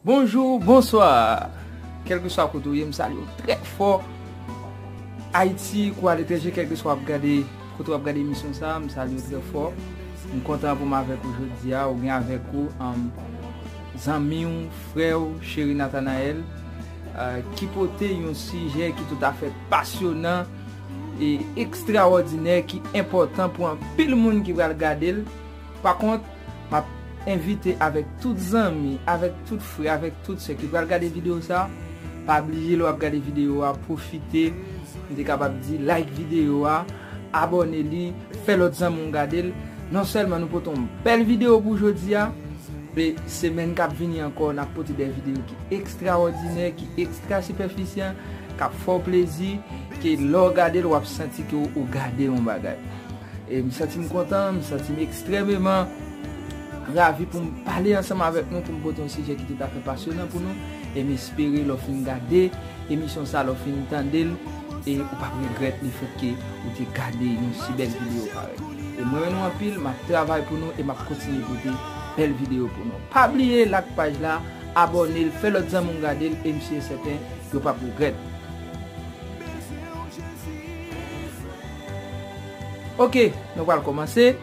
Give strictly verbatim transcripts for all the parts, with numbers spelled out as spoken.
Bonjou, bonswa. Kèlkeswa kote w ye, m salye w trè fò. Ayiti, kou aletranje, kèlkeswa w ap gade, kote w ap gade emisyon sa, m salye w trè fò. M kontan pou m avèk ou jodi a, ou gen avèk ou, um, zanmi w, frè w, cheri Nathanaël, uh, ki pote yon sijè ki toutafè pasyonan e ekstrawòdinè, ki enpòtan pou anpil moun ki pral gade l. Pa kont, m ap envite avèk tout zanmi, avèk tout frè, avèk tout sè ki pral gade videyo sa, pa bliye lè w ap gade videyo a, pwofite, m te kapab di, like videyo a, abòne li, fè lòt zanmi w gade l. Non sèlman nou pote yon bèl videyo pou jodi a, men semèn k ap vini ankò, n ap pote de videyo ki ekstrawòdinè, ki ekstra sipèfisyèl, k ap fè w plezi, ke lè w gade l, w ap santi ke w, ou gade yon bagay. E m santi m kontan, m santi m ekstrèmeman ravi pou m pale ansanm avèk nou, pou m pote yon sijè ki toutafè pasyonan pou nou. E m espere lè w fin gade emisyon sa, lè w fin tande l, e ou p ap regrèt lefètke ou te gade yon si bèl videyo parèy. E mwen renmen nou anpil, m ap travay pou nou e m ap kontinye pote bèl videyo pou nou. Pa bliye like paj la, abòne l, fè lòt zanmi w gade l, e m si e sèten, yo p ap regrèt. Ok, nou pral kòmanse.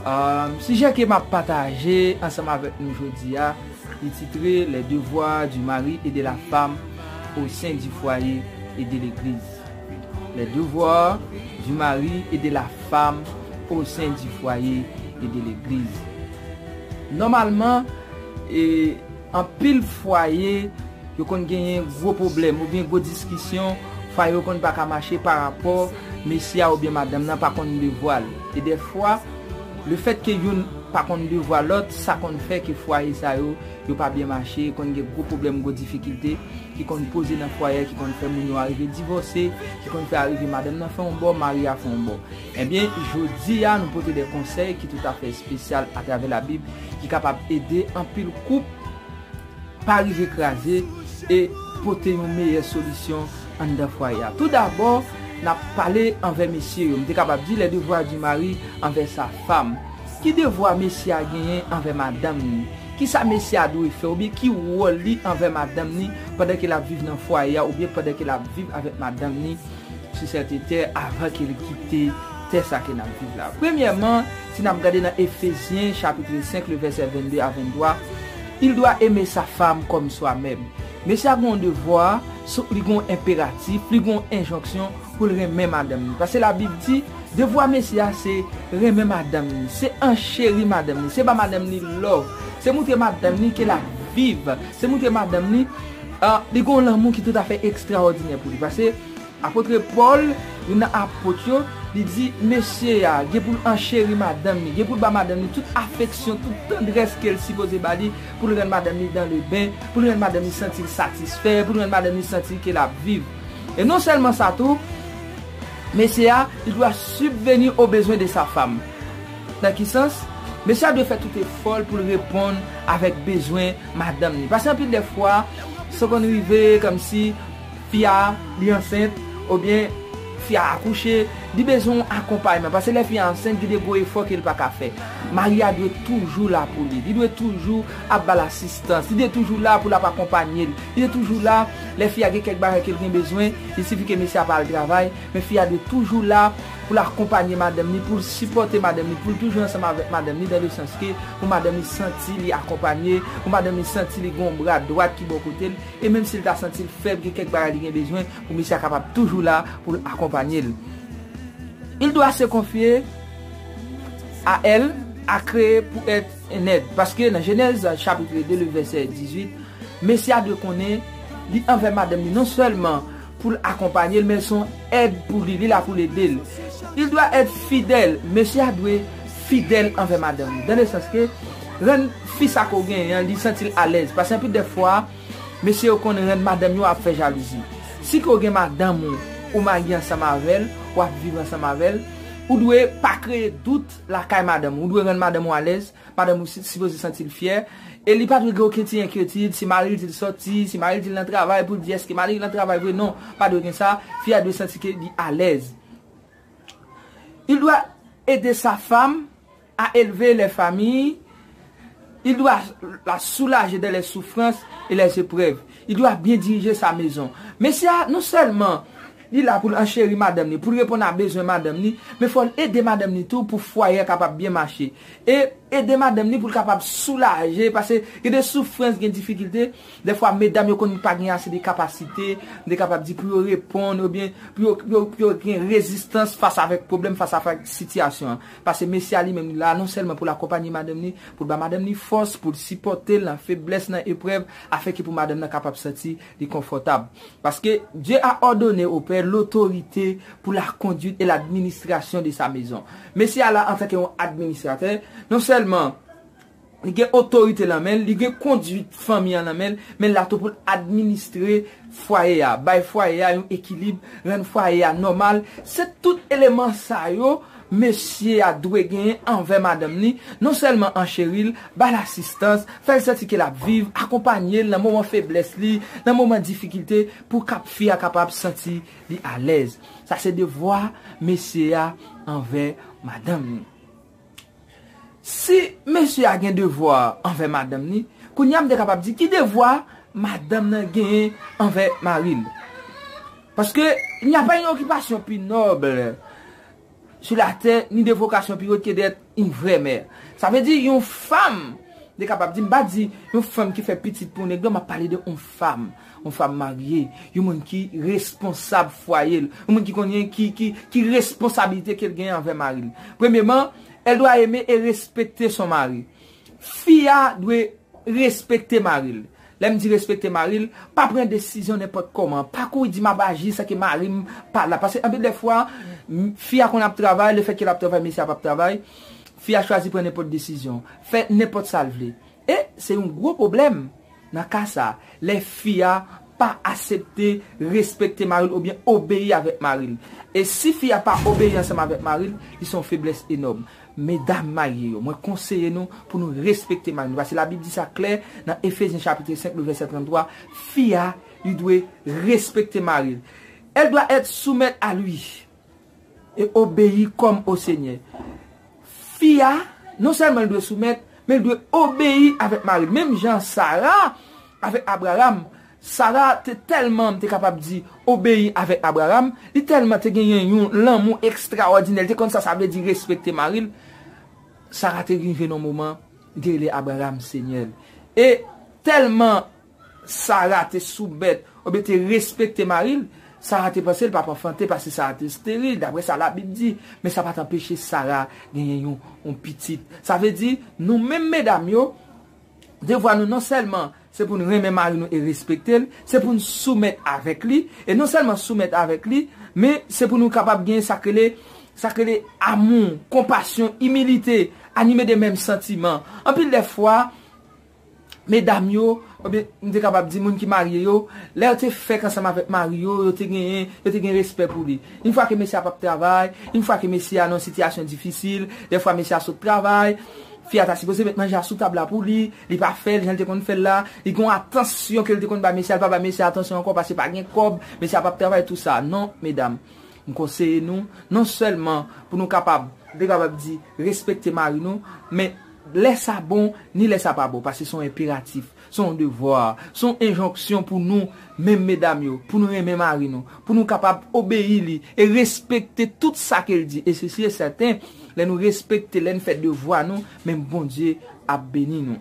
Um, sijè ke m ap pataje ansanm avèk nou jodi a, li titre Les devoirs du mari et de la femme au sein du foyer et de l'église. Les devoirs du mari et de la femme au sein du foyer et de l'église. Nòmalman, e, anpil fwaye, yo konn genyen gwo pwoblèm oubyen gwo diskisyon, fwaye yo konn pa ka mache parapò mesye a oubyen madanm nan pa konn devwa l. E dèfwa, lefètke youn pa konn devwa lòt, sa konn fè ke fwaye sa yo, yo pa byen mache, konn gen gwo pwoblèm, gwo difikilte ki konn poze nan fwaye, ki konn fè moun yo arive divòse, ki konn fè arive madanm nan fè yon bò, mari a fè yon bò. Ebyen, jodi a, nou pote de konsèy ki toutafè espesyal atravè Labib, ki kapab ede anpil koup pa rive kraze e pote yon meyè solisyon anndan fwaye a. Toudabò, n ap pale anvè mesye yo. M te kapab di les devoirs du mari envers sa femme. Ki devwa mesye a genyen anvè madanm ni? Kisa mesye a dwe fè oubyen ki wòl li anvè madanm ni pandan ke l ap viv nan fwaye a oubyen pandan ke l ap viv avèk madanm ni sou sète tè avan ke l kite tè sa ke n ap viv la? Premyèman, si n ap gade nan Efezyen chapit senk, le vèsè vennde a venntwa, il doit aimer sa femme comme soi-même. Mesye a gen yon devwa, li gen yon enperatif, li gen yon enjonksyon pou l renmen madanm ni. Paske Labib di, devwa mesye a se renmen madanm ni, se ancheri madanm ni, se ba madanm ni love, se moutre madanm ni ke l ap viv, se moutre madanm ni, ah, li gen yon lanmou ki toutafè ekstraòdinè pou li. Paske Apot Pòl, youn nan apot yo, li di, mesye a gen pou l ancheri madanm ni, gen pou l ba madanm ni tout afeksyon, tout tandrès ke l sipoze ba li, pou l rann madanm ni dans le bain, pou l rann madanm ni santi l satisfè, pou l rann madanm ni santi ke l ap viv. E non sèlman sa tou, mesye a, il doit subvenir aux besoins de sa femme. Nan ki sans? Mesye a dwe fè tout efò l pou l reponn avèk bezwen madanm ni. Paske anpil de fwa, sa konn rive kòmsi fi a, li ansent, oubyen fi a akouche, li bezwen yon akonpayman. Paske lè fi a ansent, gen de gwo efò ke l pa ka fè. Mari a dwe toujou la pou li. Li dwe toujou ap ba l asistans. Li dwe toujou la pou l ap akonpanye l. Li dwe toujou la, lè fi a gen kèk bagay ke l gen bezwen, li sifi ke mesye a pa al travay, men fi a dwe toujou la pou l akonpanye madanm ni, pou l sipòte madanm ni, pou l toujou ansanm avèk madanm ni, dans le sens ke pou madanm ni santi li akonpanye, pou madanm ni santi li gen yon bra dwat ki bò kote l, e menm si l ta santi l fèb, gen kèk bagay li gen bezwen, pou mesye a kapab toujou la pou l akonpanye l. Il doit se confier à elle, à créer pour être un aide. Paske nan Jenèz chapit de, le vèsè dizuit, mesye a dwe konnen li anvè madanm ni non sèlman pou l akonpanye l, men l se yon èd pou li, li la pou l ede l. Il doit être fidèle, mesye a dwe fidèl anvè madanm ni. Dans le sens ke rann fi sa ke w genyen an, li santi l alèz. Paske anpil de fwa, mesye yo konn rann madanm yo ap fè jalouzi. Si ke w gen madanm ou, ou marye ansanm avè l, w ap viv ansanm avè l, ou dwe pa kreye dout lakay madanm ou. Ou dwe rann madanm ou alèz, madanm ou si-, sipoze santi l fyè, e li pa dwe gen okenn ti enkyetid, si mari l di l sòti, si mari l di l nan travay, pou l di èske mari l nan travay vre, non, pa dwe gen sa, fi a dwe santi ke li alèz. Il doit aider sa femme à élever les familles Il doit la soulager dans les souffrances et les épreuves. Il doit bien diriger sa maison. Mesye a, non sèlman li la pou l ancheri madanm li, pou l reponn a bezwen madanm li, men fò l ede madanm li tou pou fwaye a kapab byen mache. E ede madanm li pou l kapab soulaje, paske gen de soufrans, gen difikilte. Dèfwa, medam yo konn pa gen ase de kapasite, m te kapab di, pou yo reponn, oubyen pou yo, pou yo, pou yo gen rezistans fas avèk pwoblèm, fas avèk sitiyasyon an. Paske mesye a li menm, li la non sèlman pou l akonpanye madanm li, pou l ba madanm li fòs, pou l sipòte l nan feblès, nan eprèv, afenke pou madanm nan kapab santi li konfòtab. Parce que Dieu a ordonné au père l'autorité pour la conduite et l'administration de sa maison. Mesye a la, antanke yon administratè, non sèlman li gen otorite nan men l, li gen konduit fanmi an nan men l, men l la tou pou l administre fwaye a, bay fwaye a yon ekilib, rann fwaye a nòmal. Se tout eleman sa yo mesye a dwe genyen anvè madanm li, non sèlman ancheri l, ba l asistans, fè l santi ke l ap viv, akonpanye l nan moman feblès li, nan moman difikilte, pou kap fi a kapab santi li alèz. Sa se devwa mesye a anvè madanm li. Si mesye a gen devwa anvè madanm li, kounye a m te kapab di ki devwa madanm nan genyen anvè mari l. Parce que il n'y a pas une occupation plus noble sur la terre, ni de vocation plus haute que d'être une vraie mère. Sa vle di yon fanm, m te kapab di, m pa di yon fanm ki fè pitit pou nèg, non, m ap pale de yon fanm, yon fanm marye, yon moun ki responsab fwaye l, yon moun ki konnen ki, ki, ki responsabilite ke l genyen anvè mari l. Premyeman, elle doit aimer et respecter son mari. Fi a dwe respekte mari l. Lè m di respekte mari l, pa pran desizyon nenpòt kòman. Pa kouri di m ap aji san ke mari m pa la. Paske anpil de fwa, m- fi a konn ap travay, lefètke l ap travay, mesye a p ap travay, fi a chwazi pran nenpòt desizyon, fè nenpòt sa l vle. E se yon gwo pwoblèm nan ka sa, lè fi a pa aksepte respekte mari l oubyen obeyi avèk mari l. E si fi a pa obeyi ansanm avèk mari l, li se yon feblès enòm. Medam marye yo, mwen konseye nou pou nou respekte mari nou. Paske Labib di sa klè nan Efezyen chapit senk, le vèsè tranntwa, fi a, li dwe respekte mari l. Elle doit être soumise à lui et obéir comme au Seigneur. Fi a, non sèlman l dwe soumèt, men l dwe obeyi avèk mari l. Menm jan Sara avèk Abraram, Sara te tèlman, m te kapab di, obeyi avèk Abraram, li tèlman te genyen yon lanmou ekstrawòdinè, li te konn sa sa vle di respekte mari l. Sara te rive nan moman, li te rele Abraram senyè l. E tèlman Sara te soumèt, oubyen te respekte mari l, Sara te panse l p ap anfante paske Sara te esteril, daprè sa Labib di. Men sa pa t anpeche Sara genyen yon, yon pitit. Sa vle di, nou menm medam yo, devwa nou non sèlman se pou n renmen mari nou e respekte l, se pou n soumèt avèk li, e non sèlman soumèt avèk li, men se pou nou kapab genyen sa k rele, sa k rele amou, konpasyon, imilite, anime de menm santiman. Anpil de fwa, medam yo, oubyen m te kapab di moun ki marye yo, lè yo te fèk ansanm avèk mari yo, yo te genyen, yo te gen respè pou li. Yon fwa ke mesye a p ap travay, yon fwa ke mesye a nan yon sitiyasyon difisil, dèfwa mesye a sot travay, fi a ta sipoze met manje a sou tab la pou li, li pa fè l jan l te konn fè l la, li gen yon atansyon ke l te konn bay mesye a, li pa bay mesye a atansyon ankò paske pa gen kòb, mesye a p ap travay, tou sa. Non, medam, m konseye nou, non sèlman pou nou kapab, m te kapab di, respekte mari nou, men lè sa bon, ni lè sa pa bon, paske se yon enperatif, se yon devwa, se yon enjonksyon pou nou, menm medam yo, pou nou renmen mari nou, pou nou kapab obeyi li e respekte tout sa ke l di. E sesi e sèten, lè nou respekte, lè n fè devwa nou, menm Bondye ap beni nou.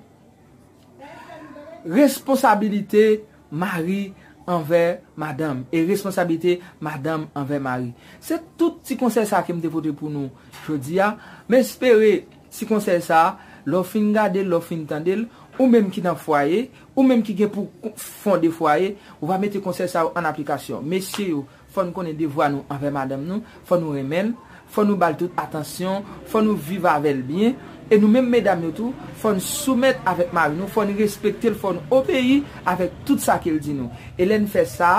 Responsabilite mari anvè madanm e responsabilite madanm anvè mari. Se tout ti konsèy sa ke m te pote pou nou jodi a. M espere ti konsèy sa, lè w fin gade l, lè w fin tande l, ou menm ki nan fwaye, ou menm ki gen pou fonde fwaye, ou va mete konsèy sa yo an aplikasyon. Mesye yo, fò n konnen devwa nou anvè madanm nou, fò nou renmen l, fò nou ba l tout atansyon, fò nou viv avè l byen. E nou menm medam yo tou, fò n soumèt avèk mari nou, fò n respekte l, fò n obeyi avèk tout sa ke l di nou. E lè n fè sa,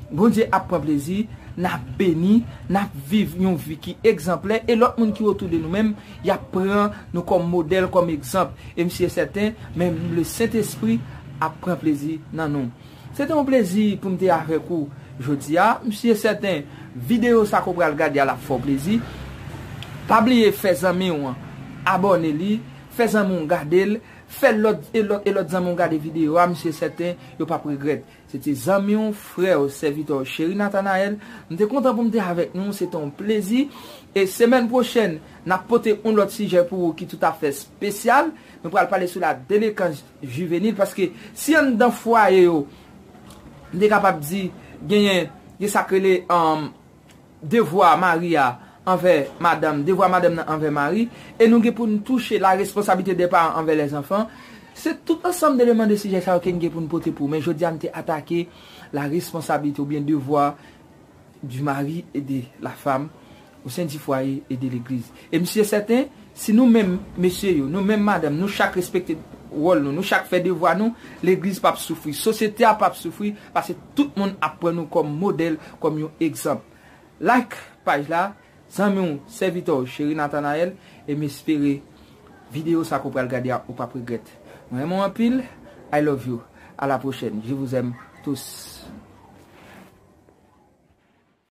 Bondye ap pran plezi, n ap beni, n ap viv yon vi ki egzanplè, e lòt moun ki otou de nou menm, y ap pran nou kòm modèl, kòm egzanp. E m si e sèten, menm Lesentespri ap pran plezi nan nou. Se te yon plezi pou m te avèk ou jodi a. M si e sèten, videyo sa ke w pral gade a l ap fè w plezi. Pa bliye fè zanmi w an abòne li, fè zanmi w gade l, Fè lòt e lòt e lòt zanmi w gade videyo a, m si e sèten yo p ap regrèt. Se te zanmi w, frè w, sèvitè w, Cheri Nathanael. M te kontan pou m te avèk nou, se te yon plezi. E semèn pwochèn, n ap pote yon lòt sijè pou ou ki toutafè espesyal. Nou pral pale sou la délinquance juvénile, paske si anndan fwaye yo, m te kapab di, genyen, gen sa k rele, um, devwa mari a anvè madanm, devwa madanm nan anvè mari, e nou gen pou n touche la responsabilité des parents envers les enfants. Se tout ansanm de eleman de sijè sa yo ke n gen pou n pote pou ou. Men jodi a, m te atake la responsabilité oubyen devwa du mari et de la femme au sein du foyer et de l'église. E m si e sèten, si nou menm mesye yo, nou menm madanm, nou chak respekte wòl nou, nou chak fè devwa nou, legliz p ap soufri, sosyete a p ap soufri, paske tout moun ap pran nou kòm modèl, kòm yon egzanp. Like paj la, zanmi w, sèvitè w, Cheri Nathanael, e m espere videyo sa ke w pral gade a, ou p ap regrèt. Mwen renmen w anpil. I love you. À la prochaine. Je vous aime tous.